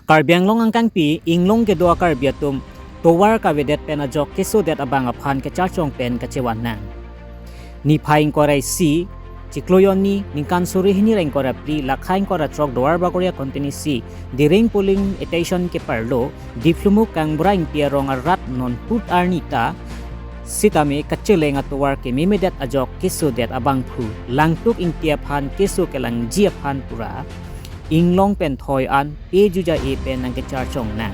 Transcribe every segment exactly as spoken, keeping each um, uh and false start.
Karbi Anglong angkangpi inglong kedo a-Karbi atum tovar kavedet pen ajok kesodet abang aphan kacharchong pen kachevan nang. Niphai ingkoi ra isi, chiklo jonni, ningkan suri hini ra ingkoi ra phli, lakha ingkoi ra throk Duarbagori a-constituency, Diring polling station keparlo, Diplumuk Kangbura Ingti arong arat non put arni ta sitame kacheleng atovar kememedet ajok kesodet abangphu Langtuk Ingti aphan keso kelangji aphan pura inglong pen thoi an peju ja-e pen nangkecharchong nang.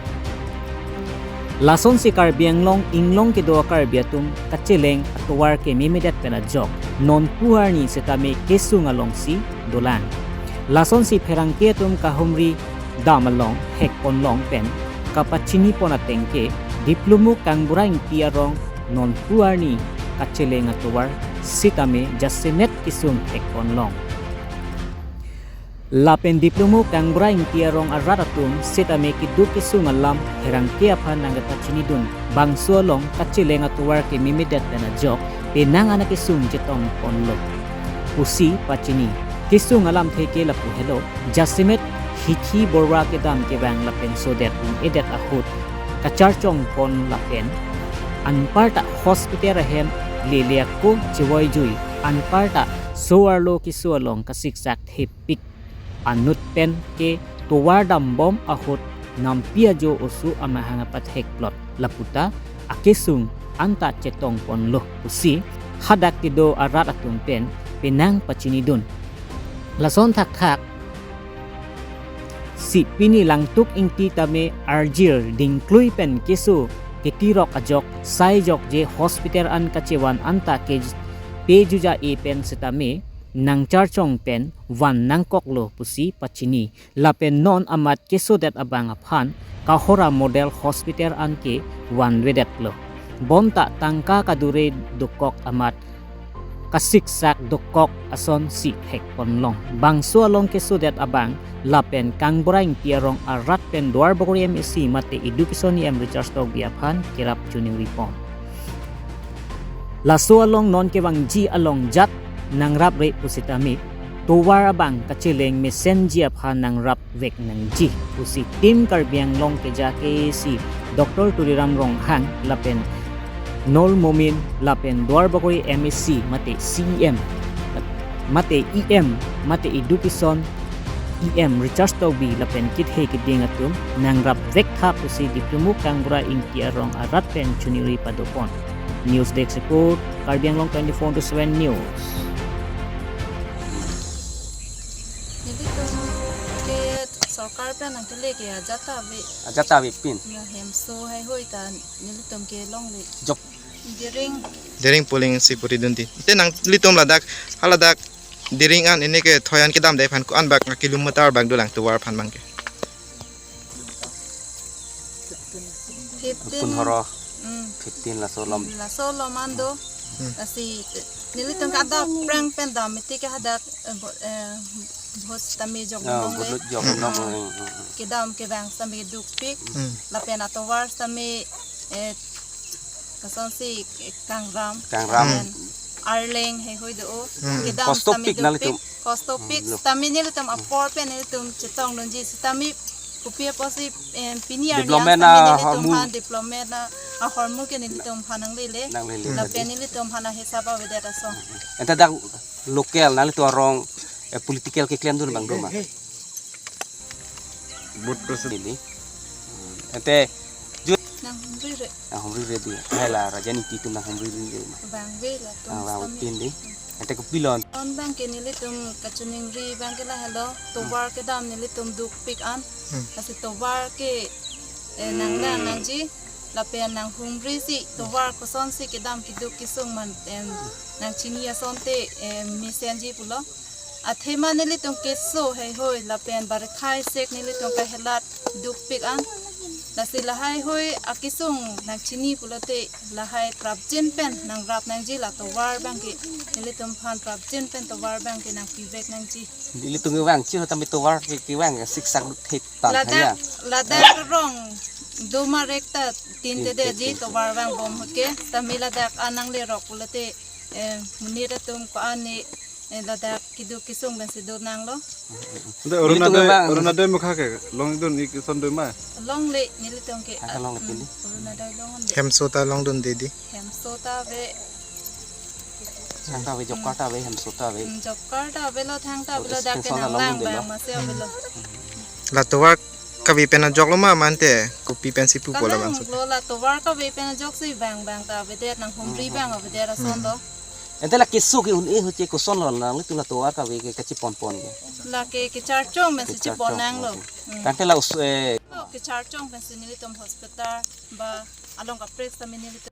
Lasonsi Karbi Anglong inglong kedo a-Karbi atum kacheleng atovar kememedet pen ajok non pu arni sitame kesung alongsi dolang. Lasonsi pherangke atum kahumri dam along hekpon long pen kapachini pon ateng ke Diplumuk Kangbura Ingti arong non pu arni kacheleng atovar sitame jasemet kesung hekpon long. Lapen Diplumuk Kangbura Ingti arong arat atum sitame keduk kesung alam pherangke aphan nangkepachinidun, bangso along kacheleng atovar kememedet pen ajok penang an akesung chetong ponlo pusi pachini. Kesung alamthe ke lapu helo, jasemet hithi borwa kedam kevang lapen sodet un-edet ahut kacharchong pon lapen anparta hospital ahem lele ako chevoijui, anparta so-arlo keso along kasiksak thepik anut pen ke tovar dambom ahut nampi ajo oso amahang apathek plot laputa akesung anta chetong ponlo pusi hadak kedo arat atum pen penang pachinidun. Lason thakthak si pini Langtuk Ingti tame arjir dingklui pen keso ketirok ajok saijok je hospital an kachevan anta ke peju ja-e pen sitame nangcharchong pen van nangkoklo pusi pachini. Lapen non amat kesodet abang aphan Kohora Model Hospital an ke vanvedetlo. Bonta tangka kadure dokok amat kasiksak dokok asonsi hekpon long. Bangso along kesodet abang lapen Kangbura Ingti arong arat pen Duarbagori M A C mate Education E M Richard Tokbi aphan kerap chuningri pon. Laso along non kevangji along jat nangrapre pusitame tovar abang kacheleng mesenji aphan nangrapvek nangji pusi Team Karbi Anglong keja K A A C Doctor Tuliram Ronghang lapen Nur Momin lapen Duarbagori M A C mate C E M mate E M mate Education E M Richard Tokbi lapen kethe keding atum nangrapvek tha pusi Diplumuk Kangbura Ingti arong arat pen chuningri padopon. News Desk Report, Karbi Anglong twenty-four into seven News. Nelitum ke sorkar pen nangkele ke ajat ta ave. Ajat ta avepin. Ya hemso heihui ta nelitum ke longle. Jok. Diring. Diring polling si puri dunti. Te nanglitum ladak, haladak Diring an ini ke thoi an kedamde aphan ko-an bak kilometer bak dolang tovar aphan abang ke. Fifteen. Pun horo. Hmm. Fifteen laso lom. Laso lom an do. Hmm. Lasi, eh, nelitum ke adap prang pen dam mati ke hadak, eh, bo-, eh, bhot tame jok. Ya, nong le. Bhot jok nong. Hmm. Hmm, hmm, hmm. Kedam kevang tame dukpik. Hmm. Lapen atovar tame, eh, kosonsi, eh, kangram. Kangram. Lapen arleng heihui do. Hmm. Kedam tame dukpik. Kostopik nelitum. Kostopik. Hmm, lo. Tame nelitum apor pen nelitum chetong dunji sitame kopi apotsi, em, pini arni development sitame nelitum ahormu. Phan development ahormu ke nelitum phan nanglele. Nanglele. Lapen nelitum phan ahisap avedet ason. Anta dak local nanglitum arong, eh, political keklem dun abang do ma? Vote process. Ini. Ante nanghumri re. Nanghumri re di. Hai la Rajen Ingti atum nanghumri re ma? Vangve latum. Nang vang sitame. Pin di. Ante kopilon. Ton abang ke nelitum kachiningri abang ke lahelo. Tovar kedam nelitum dukpik an. Hmm. Lasi tovar ke, eh, nanglang nangji. Lapen nanghumri si tovar kosonsi kedam keduk kesung man, em, nangchini asonte, em, mesenji pulo. Athema nelitum keso heihui lapen barekhai sek nelitum kahelat dukpik an. Lasi lahai hui akesung nangchini pulote lahai prapjin pen nangrap nangji la tovar abang ke nelitum phan prapjin pen tovar abang ke nangpivek nangji. Nelitum kevang chino tame tovar ke kevang siksak duk thek tang. Ladak, haya. Ladak rong doma rekta tin tin te de thek ji tin. Tovar vangbom ahut ke tame ladak an nanglerok pulote, eh, monit atum ko-an ne Eh, ladak keduk kesung pensi do nanglo. Ante Arunodoi, Arunodoi mukha ke longdun ik son doi ma? Longle nelitum ke. Haka longle pini. Arunodoi long. Hemso ta longdun dedi. Hemso ta ave. Thangta ave, Job card ta ave, Hemso ta ave. Hmm, Job card ta avelo, thang ta avelo, dak ke nang lang bang masi avelo. La tovar kave pen ajoklo ma mante kopi pensi pupo labangso? Lo la tovar kave pen ajok si bang bang ta avedet, nang humri bang avedet ason do. Ante la keso ke un-e ho che koson lo nanglitum la tovar kave ke kachiponpon ke? Lake kecharchong pensi chipon nanglo. Tangte la us eh, Oh, kecharchong pensi nelitum hospital ba along kaprek sitame nelitum